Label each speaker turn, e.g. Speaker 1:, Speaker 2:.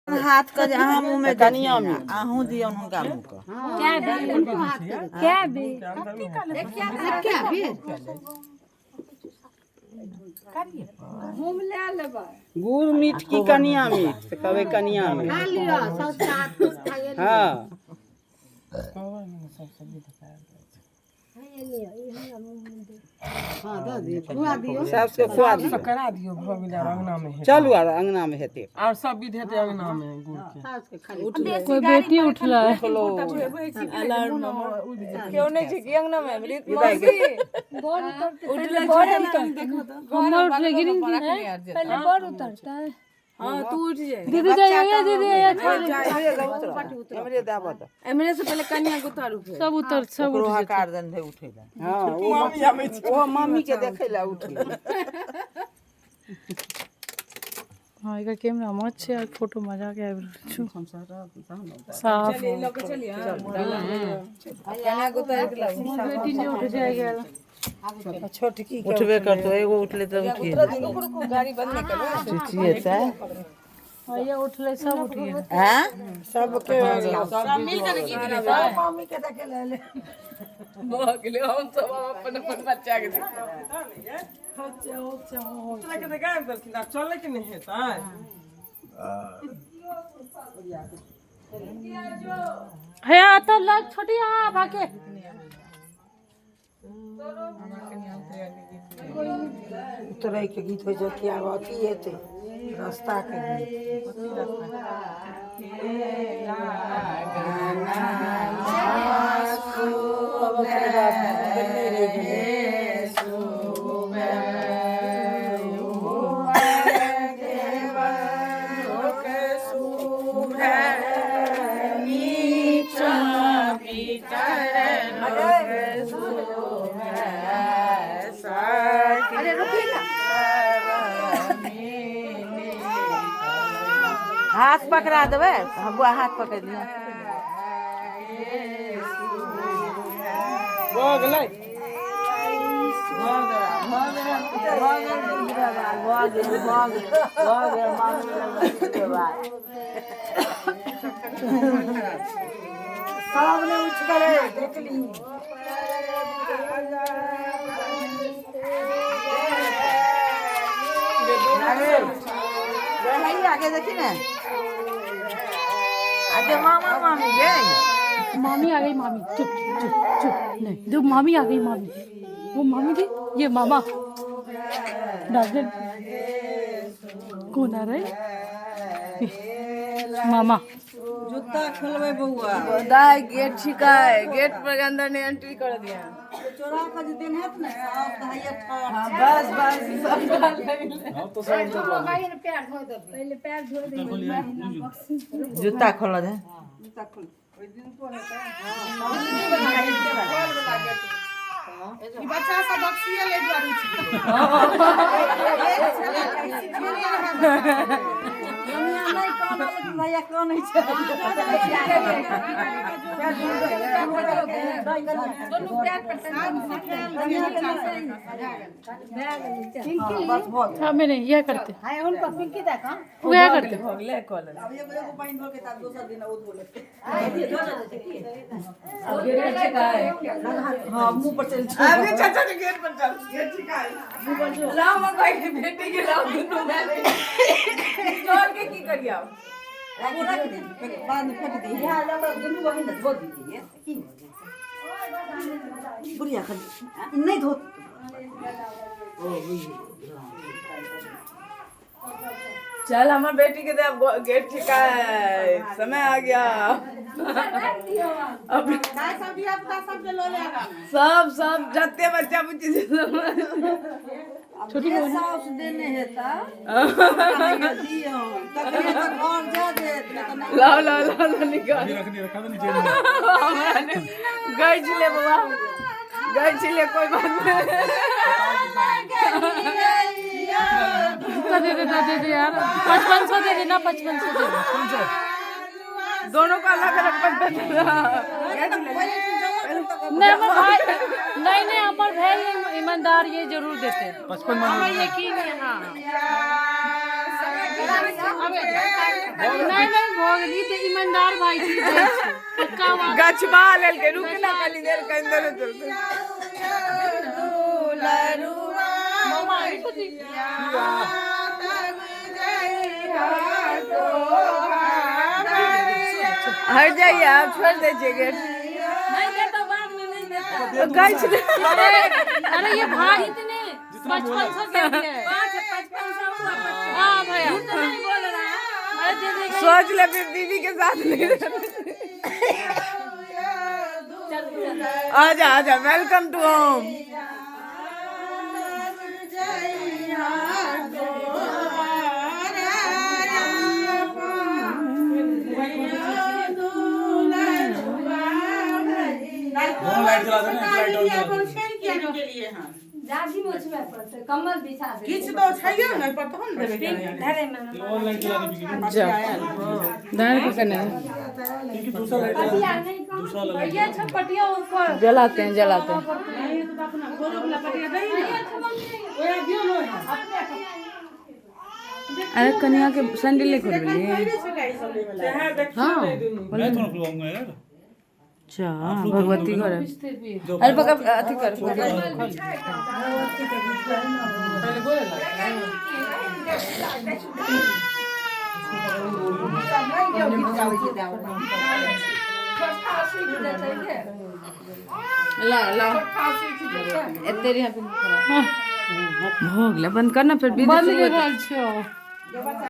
Speaker 1: हाथ के जे अहाँ मुँह में
Speaker 2: कनिया
Speaker 1: देथिन,
Speaker 2: मीठ।
Speaker 1: अहूँ दियौन हुनका मुँह के।
Speaker 3: कै बेर
Speaker 2: गुड़ मीठ की कनिया मीठ तऽ कहबै कनिया मीठ। हँ, सबके खुआ दियौ।
Speaker 4: करा दियौ, भऽ गेलै। आब अङ्गनामे हेतै।
Speaker 2: चलू, आर अङ्गनामे हेतै।
Speaker 4: आर सब विध हेतै अङ्गनामे गुड़के।
Speaker 3: कोई बेटी उठलै।
Speaker 5: केओ नहि छै कि अंगना मे? अमृत मौसी।
Speaker 3: उठले, हमर उठले गिरिन। पहले बड़ उतरता है।
Speaker 5: हाँ, तू उठ जाए।
Speaker 3: दीदी जाइए, दीदी आइए, छोड़।
Speaker 2: एमरे दाबऽ दऽ।
Speaker 5: एमरे से पहले कनिया के उतारू फेर।
Speaker 3: सब उतर, सब
Speaker 1: ओकरो
Speaker 3: उठ।
Speaker 1: हकार देन रहै उठै लए।
Speaker 2: हँ, ओ मम्मीके देखै लए उठलै।
Speaker 3: हाँ, एकर कैमरा मस्त छै आर फोटो मजा के आबि रहल छौ साफ।
Speaker 5: लऽ के चलिए कनिया के उतार के लाबू।
Speaker 3: बेटी नहीं उठ जाए गेल।
Speaker 1: छोटकी उठबे करतो, एगो उठले तऽ उठिए
Speaker 5: रुको, गाड़ी बंद नहीं करो।
Speaker 1: चिचिएतै।
Speaker 3: हाँ, ये उठले, सब उठ गेल।
Speaker 1: आँय?
Speaker 4: सबके।
Speaker 5: भऽ गेलै, हम सब अपन अपन बच्चा के देखबै।
Speaker 4: के तऽ गाबि देलखिन, आब चलैके नहि हेतै।
Speaker 3: हे आता लग छोटी, हाँ, भागे।
Speaker 6: उतरैके गीत होइ छै कि आब अथी हेतै, रास्ताके गीत। आब ओकर बाद नहि रहि गेलै।
Speaker 1: हाथ पकड़ा देबै बौआ, हाथ पकड़ि लिअ।
Speaker 4: भऽ गेलै।
Speaker 1: भऽ गेल, भऽ गेल, भऽ गेल, भऽ गेल, भऽ गेल, मामी के बाद।
Speaker 6: सब ने उठि गेलै, देखली।
Speaker 1: आगे आगे देखी ने, आगे मामा मामी गए।
Speaker 3: मामी आ गई, मामी। चुप चुप चुप। नहीं, देखो, मामी आ गई, मामी। वो मामी थी, ये मामा। डाल कौन आ रहा है? मामा।
Speaker 1: जूता खोलबै बौआ।
Speaker 5: दाई, गेट छिकाय, गेट पर अंदर नहीं एंट्री कर दिया।
Speaker 1: चोरा के जे देन हेत ने साफ तऽ हैया ठाढ़।
Speaker 5: हाँ, बस बस, सब डाल।
Speaker 3: पहले पैर धो दे।
Speaker 1: जूता खोल दे।
Speaker 5: बच्चा सब बक्सिए ले दुआरे उठि गेलै।
Speaker 1: नहि कानल, लेकिन भैया कानै छै।
Speaker 3: हमें नहीं, यह करते, वह करते।
Speaker 5: भऽ गेलै, कऽ लेबै।
Speaker 1: आब एगो एगो पानि धोके तऽ दोसर दिन ओ धो लेतै। हँ, मुँह पर चलि।
Speaker 5: अभी चाचा के गेट पर चल, गेट छिकाय लाओ। मंगवाई के बेटी के लाओ, दुनू भाई चल के की करिया।
Speaker 1: रख दे, बाद में फेंक दी। यहाँ लगा दुनू बहिन धो दीजिए की बुढ़िया खाली नहीं धो।
Speaker 5: चल, हमर बेटी के दे। अब गेट छिकाय समय आ गया। अब सब सब जते बच्चा बुच्ची छै सब।
Speaker 3: छोटी।
Speaker 1: साउस देने हेता दियौ तखने तऽ घर जा देत, नहि तऽ नहि।
Speaker 5: लाओ लाओ लाओ लाओ, निकाल। गई छले बौआ, गई छले, कोई बात नहीं।
Speaker 3: जूता दे दे, दे दे यार, 5500 दे देना, 5500 दे दे।
Speaker 5: दोनों को अलग अलग पत्ता।
Speaker 3: नहीं, हमार भाई नहीं, नहीं, हमार भाई ईमानदार, ये जरूर देते हैं, हमें यकीन है। हाँ। नहीं नहीं भऽ गेल ई तऽ ईमानदार भाई छी दै छै। पक्का बात।
Speaker 5: गछबा लेलकै, रुक ना कनी देर के अंदर चलते।
Speaker 3: मामा ई कथी?
Speaker 5: हट जाइए आप, छोड़ दे छियै गेट।
Speaker 1: नहीं देता, बाद में नहीं देता।
Speaker 5: गछ दे।
Speaker 3: अरे अरे ये भाई इतने 5500 के दिए।
Speaker 1: 5500 हुआ।
Speaker 3: हाँ भैया
Speaker 1: झूठ तो नहीं बोल रहा है।
Speaker 3: अरे दे देगा।
Speaker 5: सोच ले फिर दीदी के साथ नहीं। आजा आजा, welcome two home.
Speaker 7: Light जला देना, लाइट ऑन कर।
Speaker 3: जाजी में ओछबै पड़तै, कम्बल बिछा दे।
Speaker 2: किछु तऽ छैयो ने पर तहन देबै।
Speaker 1: धरे में
Speaker 7: और लाइट जला दे।
Speaker 2: दाँत को कने
Speaker 7: क्योंकि दूसरा लाइट जला।
Speaker 3: पटिया नहीं
Speaker 7: दूसरा लगा।
Speaker 3: भैया अच्छा पटिया ऊपर
Speaker 5: जलाते हैं, जलाते हैं।
Speaker 2: अरे कनिया के सैंडल नहीं खोलबी?
Speaker 7: हाँ, मैं थोड़ा खुलवाऊंगा यार।
Speaker 2: अच्छा भगवती घर है। अरे पकड़, अथी कर। ला ला एते यहाँ पे भऽ गेलै, बंद कर ना फिर।
Speaker 3: बंद रहल छौ।